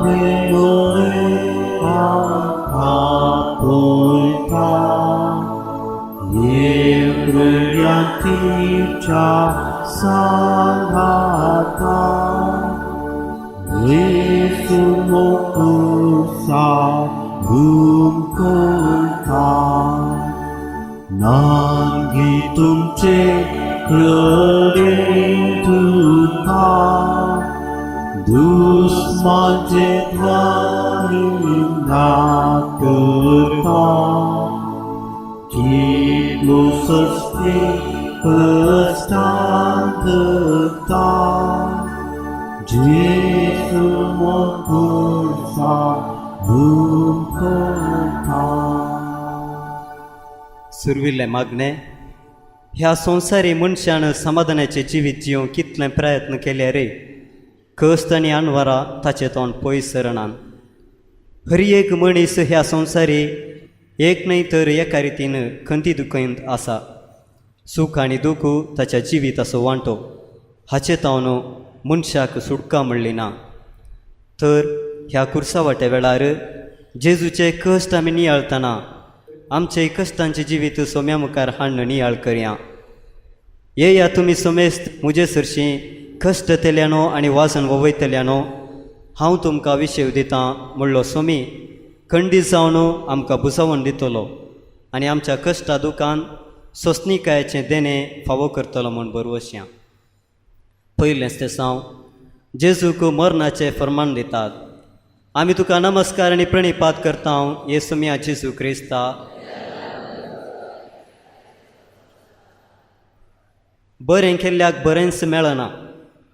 भिवून आपयता येवृयांतीच्या सांगाता येसू मोकुसा करता नांगी तुमचे तुका दुस्माचे ध्वनी ना करता कितलो सस्ते कश्टांत धरता जेसू मोकुसा करता. सुरविल्लें मागणें. ह्या संवसारी मनशान समाधानाचें जिवीत जिवंक कितले प्रयत्न केले रे, कश्ट आनी अनवरां ताचें तोंड पयस सरणान. हर एक मनीस ह्या संवसारी एक न्हय तर एका रितीन खंती दुखंत आसा. सूख आनी दूख ताच्या जिविताचो वांटो. हाचे तावन मनशाक सुटका म्हणली ना. तर ह्या कुर्सावाट्या वेळार जेजूचे कश्ट आमी नियाळतना आमचे कश्टांचें जिवीत सोम्या मुखार हाडून नियाळ करया. येया तुमी समेस्त म्हजे सरशीं कश्टतेल्यानो आनी वाजन ववयतल्यानो, हांव तुमकां विशेव दितां म्हणलो सोमी खंडीत जावन आमकां बुजावन दितलो आनी आमच्या कश्टा दुकान सोंसणीकायेचें देणें फावो करतलो म्हूण बरवसया. पयलेंच तें साव जेजूक मरणाचें फर्मान दितात. आमी तुका नमस्कार आनी प्रणिपात करता येसुम्या जेजू क्रिस्ता. बरें केल्ल्याक बरेंच मेळना.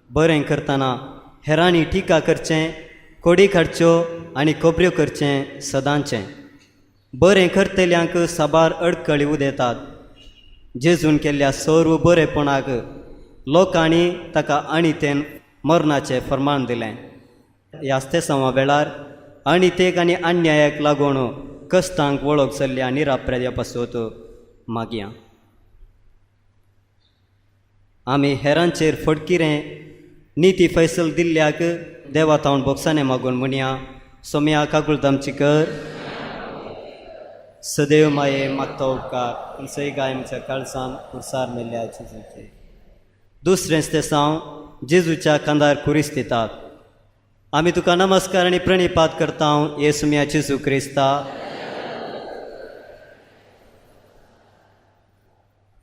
बरें करतना हेरांनी टिका करचें, कोडी काडच्यो आनी खबऱ्यो करचें सदांचें. बरें करतल्यांक साबार अडकळी उदेतात. जेजून केल्ल्या सर्व बरेपणाक लोकांनी ताका अनितेन मरणाचें फर्मान दिलें. ह्या तेसांवा वेळार अनितेक आनी अन्यायाक लागून कश्टांक वळख जाल्ल्या निराप्रेद्या पासत मागया. आमी हेरांचेर फटकिरें निती फैसल दिल्ल्याक देवा तावन बोगसाने मागून म्हणया, सोम्या काकुळट आमची कर. सदैव माये मागता उपकार खंयचोय गाय आमच्या काळजान कुर्सार मेल्ल्या जेजूचे. दुसरेंच तें साव जेजूच्या खांदार कुरीस दितात. आमी तुका नमस्कार आनी प्रणिपात करता येसुम्या जेजू क्रिस्ता.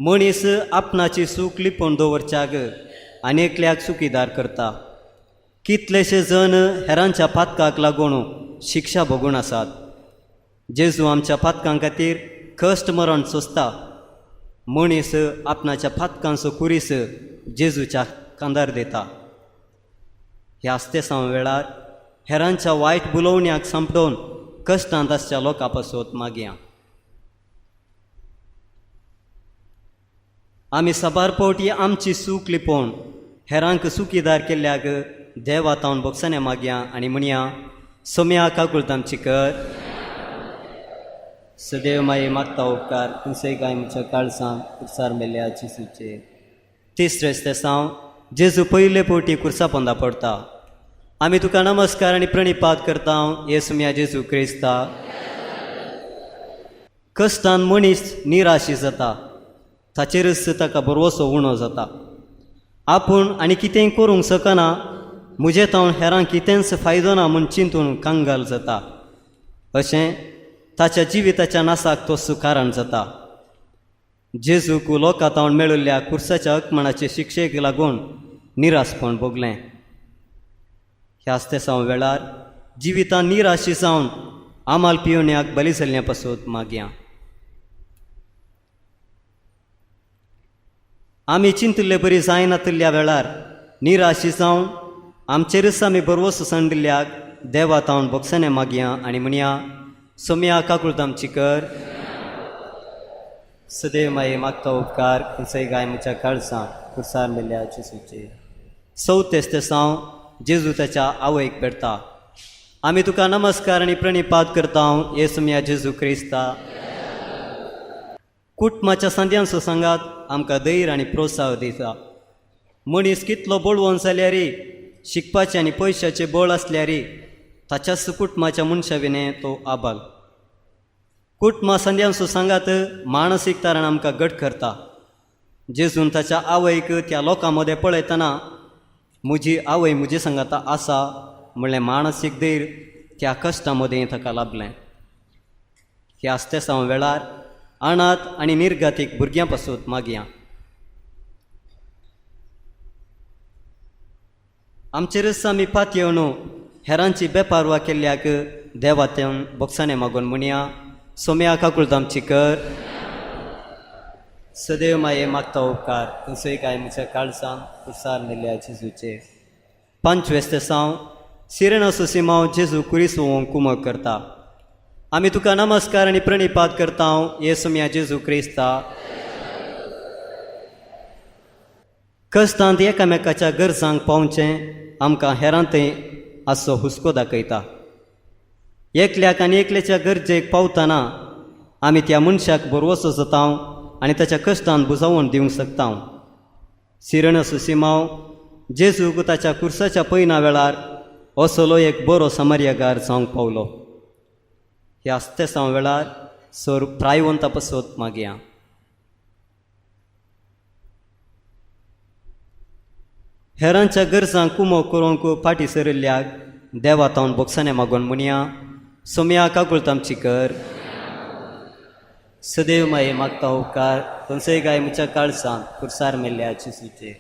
मनीस आपणाची सूख लिपोवन दवरच्याक आनी एकल्याक चुकीदार करता. कितलेशे जण हेरांच्या पातकाक लागून शिक्षा भोगून आसात. जेजू आमच्या पातकां खातीर कश्ट मरण सोंसता. मनीस आपणाच्या पातकांचो कुरीस जेजूच्या खांदार दिता. ह्या आस्तेसांव वेळार हेरांच्या वायट बुलोवण्याक सांपडोवन कश्टांत आसच्या लोकां पासत मागया. आमी साबार फावटी आमची सूख लिपोवन हेरांक सुखीदार केल्ल्याक देवा तावन बोगसाने मागया आनी म्हणया, सोम्या काकुळट आमची कर. सदैव माये मागता उपकार खंयचोय गाय आमच्या काळजान कुर्सार मेल्ल्या जेजूचे. तिसरेंच तें साव जेजू पयले फावटी कुर्सा पोंदा पडटा. आमी तुका नमस्कार आनी प्रणिपात करता येसुम्या जेजू क्रिस्ता. कश्टान मनीस निराशी जाता, ताचेरच ताका बरवसो उणो जाता. आपूण आनी कितेंय करूंक शकना, म्हजे तावन हेरांक कितेंच फायदो ना म्हूण चिंतून कंगाल जाता. अशें ताच्या जिविताच्या नासाक तो सुकारण जाता. जेजूक लोकां तावन मेळिल्ल्या कुर्साच्या अकमणाचे शिक्षेक लागून निरासपण भोगलें. ह्या आस्तेसांव वेळार जिवितान निराशी जावन आमाल पिवण्याक बली जाल्ल्या पासत मागया. आमी चिंतिल्ले बरी जायनातिल्ल्या वेळार निराशी जावन आमचेरच आमी बरवसो सांडिल्ल्याक देवा तावन बोगसाने मागया आनी म्हणया, सोम्या काकुळट आमची कर. सदैव माये मागता उपकार खंयचोय गाय आमच्या काळजां कुर्सार मेल्ल्या जेजूचे. चवथेच तें साव जेजू ताच्या आवयक भेटता. आमी तुका नमस्कार आनी प्रणिपात करता येसुम्या जेजू क्रिस्ता. कुटुंबाच्या सांद्यांचो सांगात आमकां धैर्य आनी प्रोत्साह दिता. मनीस कितलो बळवंत जाल्यार, शिकपाचें आनी पयशाचें बळ आसल्यार ताच्याच कुटुंबाच्या मनशा विणें तो आबाल. कुटुंबा संद्यांचो सांगात मानसीक तारण आमकां घट करता. जेजून ताच्या आवयक त्या लोकां मदें पळयतना म्हजी आवय म्हजे सांगाता आसा म्हणलें मानसीक धैर्य त्या कश्टां मदें ताका लाभलें. ह्या आस्तेसांव वेळार अनाथ आनी निर्गातीक भुरग्यां पासून मागया. आमचेरच आमी पातयेवन हेरांची बेपारवा केल्ल्याक देवात्यान बोगसाणें मागून म्हणया, सोम्या काकुळट आमची कर. सदैव माये मागता उपकार खंयसय काय म्हज्या काळजान कुसार मेल्ल्या जेजूचे. पांचवें तेसांव सिरेनासो सिमांव जेजू कुरीस कुमक करता. आमी तुका नमस्कार आनी प्रणिपात करता ये सोम्या जेजू क्रिस्ता. कश्टांत एकामेकाच्या गरजांक पावचें आमकां हेरांतय आसचो हुस्को दाखयता. एकल्याक आनी एकल्याच्या गरजेक पावतना आमी त्या मनशाक बरवसो जाता आनी ताच्या कश्टान बुजावण दिवंक शकता. सिरणसो सिमांव जेजूक ताच्या कुर्साच्या पयना वेळार असलो एक बरो समार्यगार जावंक पावलो. ह्या आस्तेसांव वेळार सर प्रायवंता पसत मागया. हेरांच्या गरजांक कुमो करूंक फाटीं सरिल्ल्याक देवा तावन बोगसाणें मागून म्हणया, सोम्या काकुळट आमची कर. सदैव माये मागता उपकार खंयसय गाय म्हज्या काळजांत कुर्सार मेल्ल्या जेजूचे.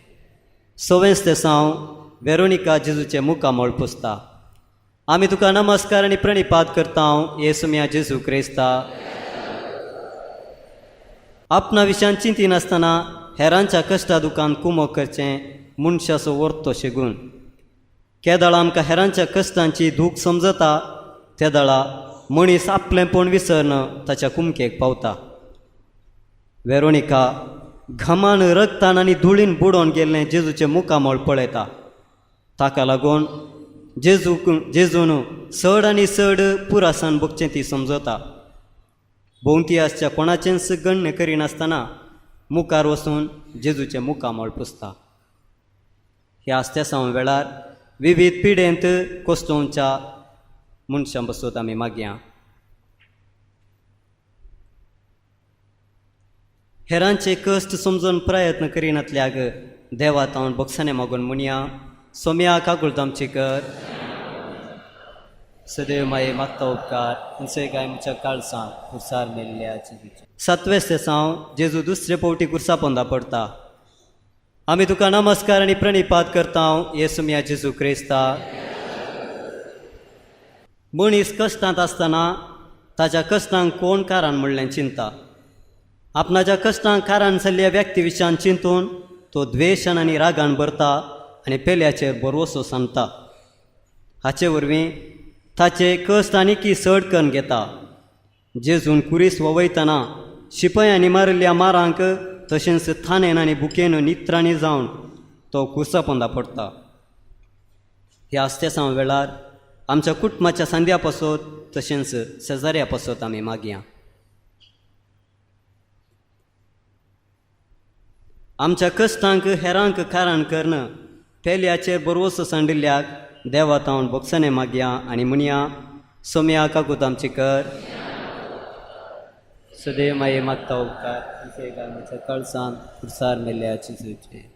सवेंच तेसांव वेरोनिका जेजूचें मुखामळ पुसता. आमी तुका नमस्कार आनी प्रणिपात करता ये सोम्या जेजू क्रिस्ता. आपणा विशयान चिंतिनासतना हेरांच्या कश्टा दुकान कुमो करचें मनशाचो वर्तो शेगून. केदळा आमकां हेरांच्या कश्टांची दूख समजता तेदळा मनीस आपलेंपण विसरन ताच्या कुमकेक पावता. वेरोनिका घामान रगतान आनी धुळीन बुडोवन गेल्लें जेजूचें मुखामळ पळयता. ताका लागून जेजूक जेजून चड आनी चड पुरासान भोगचें ती समजता. भोंवती आसच्या कोणाचेंच गण्य करिनासतना मुखार वचून जेजूचें मुखामळ पुसता. ह्या आस्तेसांव वेळार विविध पिडेंत कोसतोवच्या मनशां बसत आमी मागया. हेरांचे कश्ट समजून प्रयत्न करिनातल्याक देवा तावन बोगसाणें मागून म्हणया, सोम्या काकुळट आमची कर. सदैव माये मागता उपकार खंयसय काय म्हज्या काळजांत कुर्सार मेल्ल्या जेजूचे. सातवें तेसांव जेजू दुसरे फावटी कुर्सा पोंदा पडटा. आमी तुका नमस्कार आनी प्रणिपात करता ये सोम्या जेजू क्रिस्ता. मनीस कश्टांत आसतना ताच्या कश्टांक कोण कारण म्हणलें चिंता. आपणाच्या कश्टांक कारण जाल्ल्या व्यक्ती विशयान चिंतून तो द्वेशान आनी रागान भरता आनी पेल्याचेर बरवसो सांगता. हाचे वरवीं ताचे कश्ट आनीकी चड करून घेता. जेजून कुरीस ववयतना शिपायांनी मारिल्ल्या मारांक तशेंच थानेन आनी बुकेन नित्रांनी जावन तो कुर्सा पोंदा पडटा. ह्या आस्तेसांव वेळार आमच्या कुटुंबाच्या सांद्या पासत तशेंच शेजाऱ्या पासत आमी मागया. आमच्या कश्टांक हेरांक कारण करून पेल्याचेर बरवसो सांडिल्ल्याक देवा तावन बोगसाणें मागया आनी म्हणया, सोम्या काकूत आमची कर. सदैव माये मागता उपकार आमच्या काळजांत कुर्सार मेल्ल्या जेजूचे.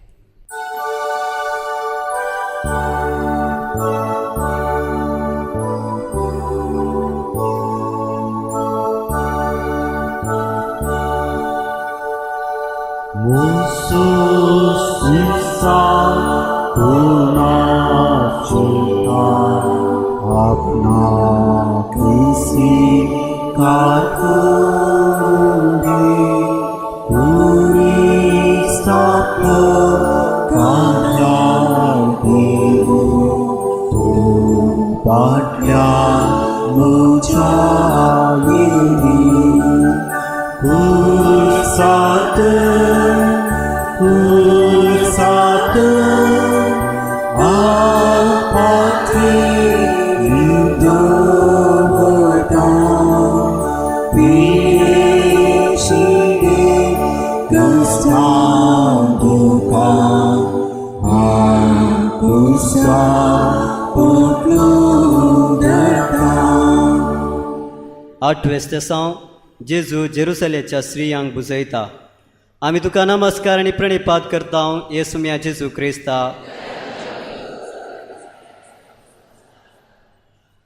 Kusa potlu. आठवें तेसांव जेजू जेरुसलेच्या स्त्रियांक बुजयता. आमी तुका नमस्कार आनी प्रणिपात करता येसुम्या जेजू क्रिस्ता.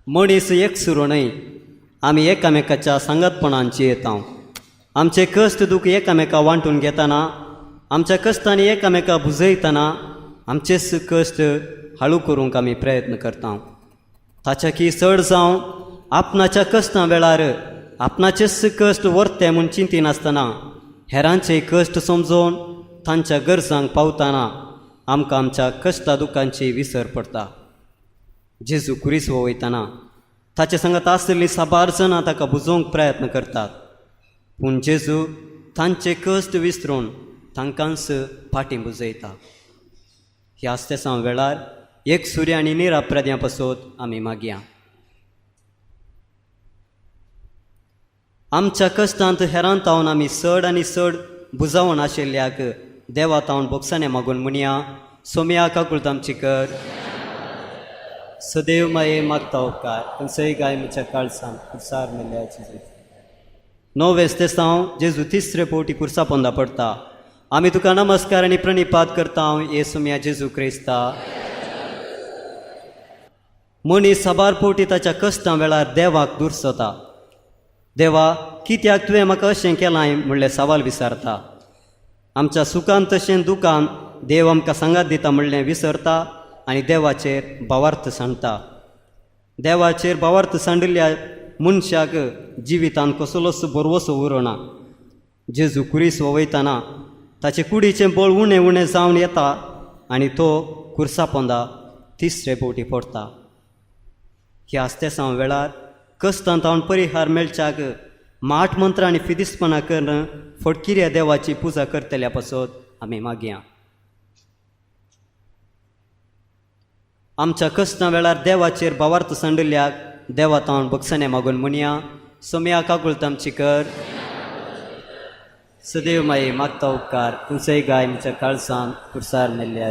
मनीस एकसुरो न्हय, आमी एकामेकाच्या सांगातपणान जियेता. आमचे कश्ट दूख एकामेका वांटून घेतना, आमच्या कश्टांनी एकामेका बुजयतना आमचेच कश्ट हाळू करूंक आमी प्रयत्न करता. ताच्याकी चड जावं आपणाच्या कश्टां वेळार आपणाचेच कश्ट व्हरते म्हूण चिंतिनासतना हेरांचे कश्ट समजून तांच्या गरजांक पावतना आमकां आमच्या कश्टा दुखांची विसर पडटा. जेजू कुरीस वयतना ताचे सांगात आसलेलीं साबार जाणां ताका बुजोवंक प्रयत्न करतात, पूण जेजू तांचे कश्ट विसरून तांकांच फाटीं बुजयता. ह्या तेसां वेळार एक सुर्या आनी निराप्रद्यां पासत आमी मागया. आमच्या कश्टांत हेरांत तावन आमी चड आनी चड बुजावन आशिल्ल्याक देवा तावन बोगसाणे मागून म्हणया, सोम्या काकुळत आमची कर. सदैव माये मागता उपकार खंयचोय गाय म्हज्या काळसान कुर्सार मेल्ल्याची. णवें तेसांव जेजू तिसरे पवटी कुर्सा पोंदा पडटा. आमी तुका नमस्कार आनी प्रणिपात करता येसुम्या जेजू क्रिस्ता. मनीस साबार पवटी ताच्या कश्टां वेळार देवाक दुरसता. देवा कित्याक तुवें म्हाका अशें केलां म्हणलें सवाल विचारता. आमच्या सुखान तशें दुखान देव आमकां सांगात दिता म्हणलें विसरता आनी देवाचेर भावार्थ सांडटा. देवाचेर भावार्थ सांडिल्ल्या मनशाक जिवितान कसलोच भरवसो उरना. जेजू कुरीस वयतना ताचे कुडीचें बळ उणें उणें जावन येता आनी तो कुर्सा पोंदा तिसरे पवटी पडटा. ह्या तेसांव वेळार कश्टांत तावन परिहार मेळच्याक माठ मंत्र आनी फिदिसपणां करून फटकिऱ्या देवाची पुजा करतल्या पासत आमी मागया. आमच्या कश्टां वेळार देवाचेर भावार्थ सांडिल्ल्याक देवा तावन बगसणे मागून म्हणया, सोम्या काकुळत आमची कर. सदैव माये मागता उपकार खंयचोय गाय आमच्या काळसान कुर्सार मेल्ल्या.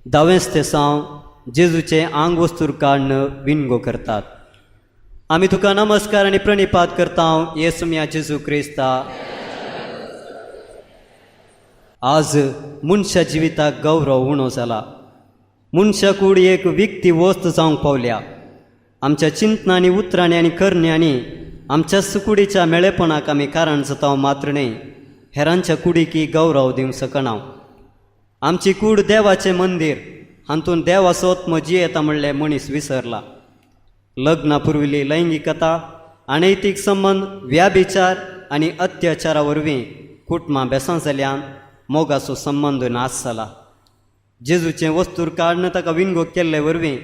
धावेंच तेसांव जेजूचें आंग वस्तूर काडून विनगो करतात. आमी तुका नमस्कार आनी प्रणिपात करता येसुम्या जेजू क्रिस्ता. आज मनशा जिविताक गौरव उणो जाला. मनशा कूड एक व्यक्ती वस्त जावंक पावल्या. आमच्या चिंतनांनी उतरांनी आनी करण्यांनी आमच्या सुकुडीच्या मेळेपणाक आमी कारण जाता मात्र न्हय, हेरांच्या कुडीकी गौरव दिवंक शकना. आमची कूड देवाचें मंदीर, हातूंत देवाचो आत्मो जियेता म्हणलें मनीस विसरला. लग्ना पुर्विल्ली लैंगिकता, अनैतीक संबंद, व्याभिचार आनी अत्याचारा वरवीं कुटुंबां बेसां जाल्यान मोगाचो संबंद नाश जाला. जेजूचें वस्तूर काडून ताका विनगो केल्ले वरवीं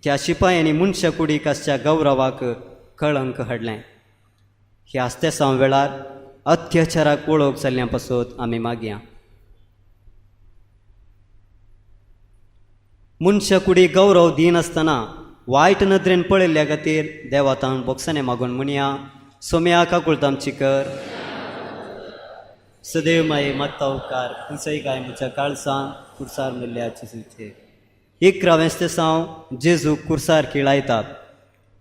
त्या शिपायांनी मनशा कुडीक आसच्या गौरवाक कळंक हाडलें. ह्या तेसांव वेळार अत्याचाराक वळख जाल्ल्या पासत आमी मागया. मनशा कुडीक गौरव दिनासतना वायट नदरेन पळयल्ल्या खातीर देवा तावन बोगसाणे मागून म्हणया, सोम्या काकुळत आमची कर. सदैव माये मागता उपकार खंयचोय गाय म्हज्या काळसान कुर्सार मेल्ल्या जेजूचेर. 11वें तेसांव जेजू कुर्सार किळायतात.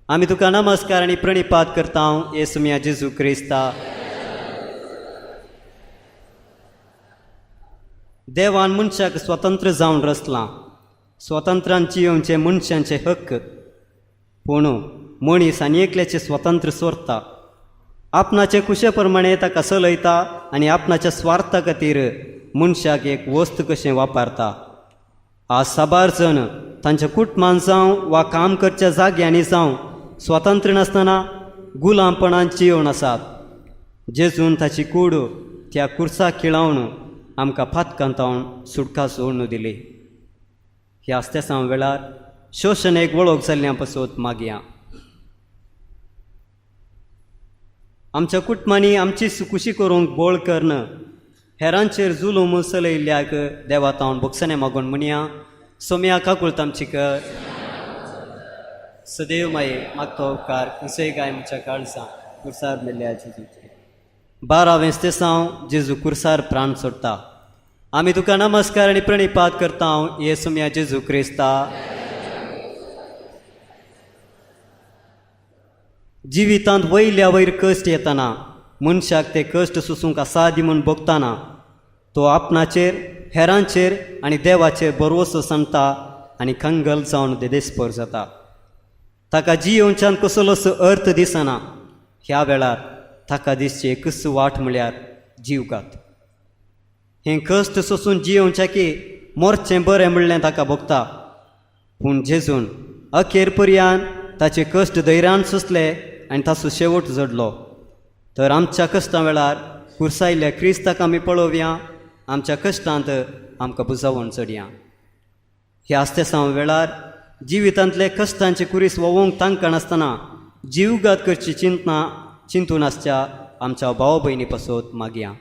आमी तुका नमस्कार आनी प्रणिपात करता येसुम्या जेजू क्रिस्ता. देवान मनशाक स्वतंत्र जावन रचलां. स्वतंत्रान जियोवचे मनशांचे हक्क, पूण मनीस आनी एकल्याचे स्वतंत्र सोरता. आपणाचे कुशे प्रमाणे ताका चलयता आनी आपणाच्या स्वार्था खातीर मनशाक एक वस्त कशें वापरता. आज साबार जण तांच्या कुटुंबान जावं वा काम करच्या जाग्यांनी जावं स्वतंत्र नासतना गुलामपणान जियोवन आसात. जेजून ताची कूड त्या कुर्साक खिळावन आमकां फातकांतावन सुटका सोडून दिली. ह्या तेसांव वेळार शोशणेक वळख जाल्ल्या पासत मागया. आमच्या कुटुंबांनी आमची सुकुशी करूंक बोळ करून हेरांचेर जुलूम चलयल्ल्याक देवा तावन बोगसणे मागून म्हणया, सोम्या काकुळत आमची कर. सदैव माये मागतो उपकार खंयचोय गाय आमच्या काळसां कुर्सार मेल्ल्या जेजूचे. 12वें तेसांव जेजू कुर्सार प्राण सोडटा. आमी तुका नमस्कार आनी प्रणिपात करता येसुम्या जेजू क्रिस्ता. जिवितांत वयल्या वयर कश्ट येतना मनशाक ते कश्ट सोसूंक असाध्य म्हूण भोगतना तो आपणाचेर, हेरांचेर आनी देवाचेर भरवसो सांगता आनी कंगल जावन देदेस्पर जाता. ताका जियेवच्यान कसलोसो अर्थ दिसना. ह्या वेळार ताका दिसची एकूच वाट म्हळ्यार जीवघात. हें कश्ट सोसून जियेवच्याकी मोरचें बरें म्हणलें ताका भोगता. पूण जेजून अखेर पर्यान ताचे कश्ट धैर्यान सोंसले आनी ताचो शेवट जोडलो. तर आमच्या कश्टां वेळार कुर्सायल्ल्या क्रिस्ताक आमी पळोवया, आमच्या कश्टांत आमकां बुजावण चडया. ह्या आस्तेसांव वेळार जिवितांतले कश्टांचे कुरीस वोवोंक तांकां नासतना जीवघात करची चिंतना चिंतून आसच्या आमच्या भाव भयणी पासत मागया.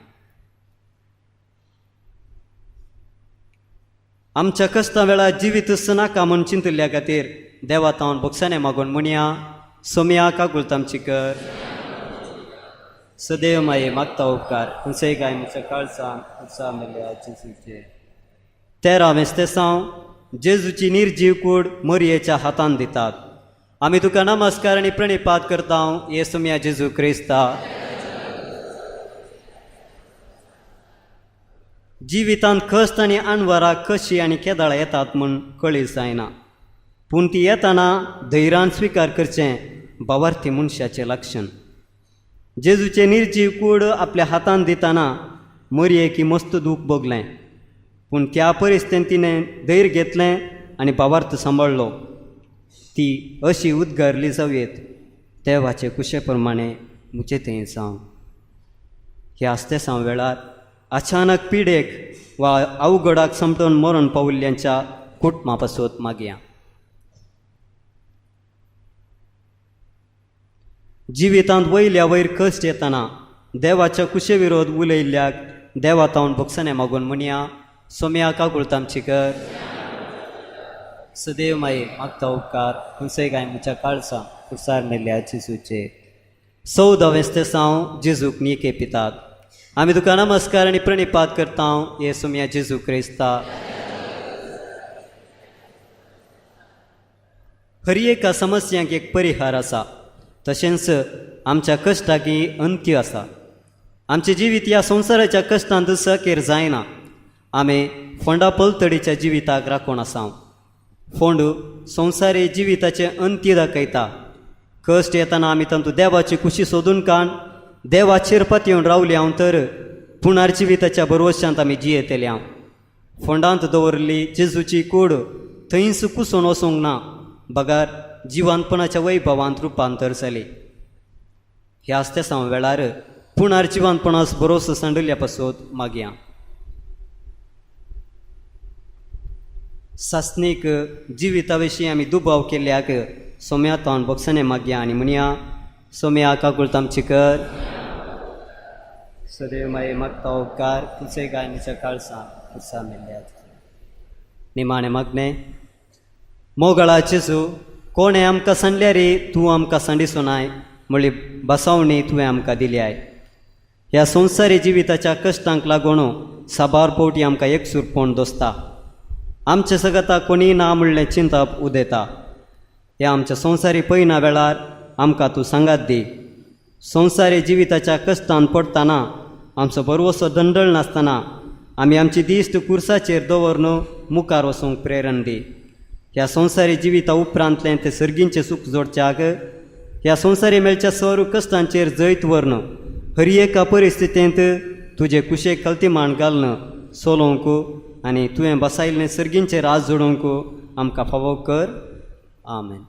आमच्या कश्टां वेळार जिवीत नाका म्हूण चिंतिल्ल्या खातीर देवा तावन बोगसाणे मागून म्हणया, सोमया काकुळट आमची कर. सदैव माये मागता उपकार खंयचेय गाय म्हच्या काळजान उत्साह मेळ्ळ्या जेजूचे. 13 वेस्तेसांव जेजूची निर्जीव कूड मोरयेच्या हातान दितात. आमी तुका नमस्कार आनी प्रणिपात करता ये सोमया जेजू क्रिस्ता. जिवितांत कश्ट आनी अणवरां कशी आनी केदाळा येतात म्हूण कळी जायना, पूण ती येतना धैर्यान स्विकार करचें भावार्थी मनशाचें लक्षण. जेजूचें निर्जीव कूड आपल्या हातान दितना मोरयेक मस्त दूख भोगलें, पूण त्या परिस्थितीन तिणें धैर्य घेतलें आनी भावार्थ सांबाळ्ळो. ती अशी उद्गारली जावयेत, देवाचे कुशे प्रमाणे म्हजे थंय जावं. ह्या आस्तेसांव वेळार अचानक पिडेक वा अवघडाक समटून मरण पाविल्ल्यांच्या कुटुंबा पासत मागया. जिवितांत वयल्या वयर कश्ट येतना देवाच्या कुशे विरोध उलयल्ल्याक देवा तावन भोगसणे मागून म्हणया, सोमया काकुळट आमची कर. सदैव माये मागता उपकार खंयचेय काय म्हच्या काळजा कुर्सार मेल्ल्या जेजूचे. 14 वेस्तेसांव जेजूक निके पितात. आमी तुका नमस्कार आनी प्रणिपात करता हे सोमया जेजू क्रिस्ता. हर एका समस्यांक एक परिहार आसा, तशेंच आमच्या कश्टाकी अंत्य आसा. आमचें जिवीत ह्या संवसाराच्या कश्टांत सकेर जायना. आमी फोंडा पलतडीच्या जिविताक राखून आसा. फोंड संवसारी जिविताचें अंत्य दाखयता. कश्ट येतना आमी तातूंत देवाची खुशी सोदून काण देवाचेर पातयेवन रावली हांव तर पुणार जिविताच्या भरवशांत आमी जियेतले हांव. फोंडांत दवरली जेजूची कूड थंयच कुसून वचूंक ना, बगार जिवानपणाच्या वैभवांत रुपांतर जाली. ह्या आस्तेसांव वेळार पुणार जिवानपणास भरोसो सांडल्या पासत मागया. सासणीक जिविता विशीं आमी दुबाव केल्ल्याक सोम्या तावन बोगसणे मागया आनी म्हणया, सोम्या काकुळट आमची कर. सदैव माये मागता उपकार तुमचे गायनीच्या काळसा उत्साह मेळ्ळ्यात. निमाणें मागणें, मोगळा जेजू, कोणें आमकां सांडल्यार तूं आमकां सांडिसो नाय म्हळी बसावणी तुवें आमकां दिली I. ह्या संवसारी जिविताच्या कश्टांक लागून साबार फावटी आमकां एकसूरपण दोसता. आमच्या सगता कोणीय ना म्हणलें चिंतप उदयता. ह्या आमच्या संवसारी पयना वेळार आमकां तूं सांगात दी. संवसारी जिविताच्या कश्टान पडटना आमचो भरवसो दंडळ नासतना आमी आमची दिश्ट कुर्साचेर दवरून मुखार वचूंक प्रेरण दी. ह्या संवसारी जिविता उपरांतलें ते सर्गींचें सूख जोडच्याक ह्या संवसारी मेळच्या सर्व कश्टांचेर जैत व्हरून हर एका परिस्थितींत तुजे कुशेक कल्तीमान घालून चलोवंक आनी तुवें बसायिल्लें सर्गींचें राज जोडूंक आमकां फावो कर. आमेन.